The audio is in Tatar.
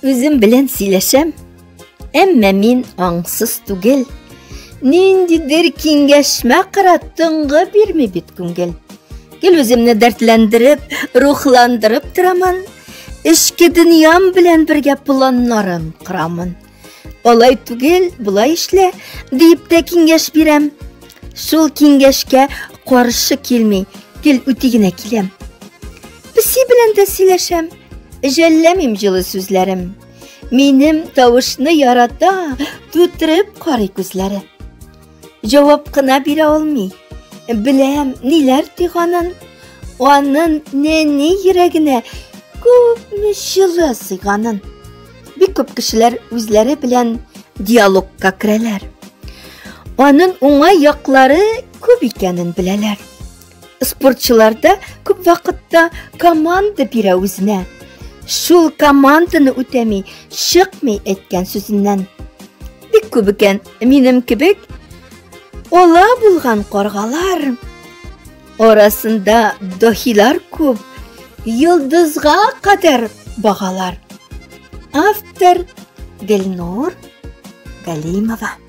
Үзем белән сөйләшәм, әмма мин аңсыз түгел. Ниндидер киңәшмә кыра тынгы бирми бит күңел. Гел үземне дәртләндереп, рухландырып торамын. Эчке дөньям белән бергә планнарым корамын. Алай түгел, болай эшлә, диеп тә киңәш бирәм. Шул киңәшкә каршы килми, гел үти генә киләм. Песи белән дә сөйләшәм, жәлләмим җылы сүзләрем. Минем тавышны ярата, тутырып карый күзләре. Җавап кына бирә алмый. Беләм, ниләр тойганын. Анын нәни йөрәгенә күпме җылы сыйганын. Бик күп кешеләр үзләре белән диалогка керәләр. Анын уңай яклары күп икәнен беләләр. Спортчылар да күп вакытта команда бирә үзенә. Шул команданы үтәми, чыкмый әйткән сүзеннән. Бик күп икән минем кебек ола булган каргалар. Арасында дахилар күп, йолдызга кадәр багалар. Автор Гөлнур Галимова.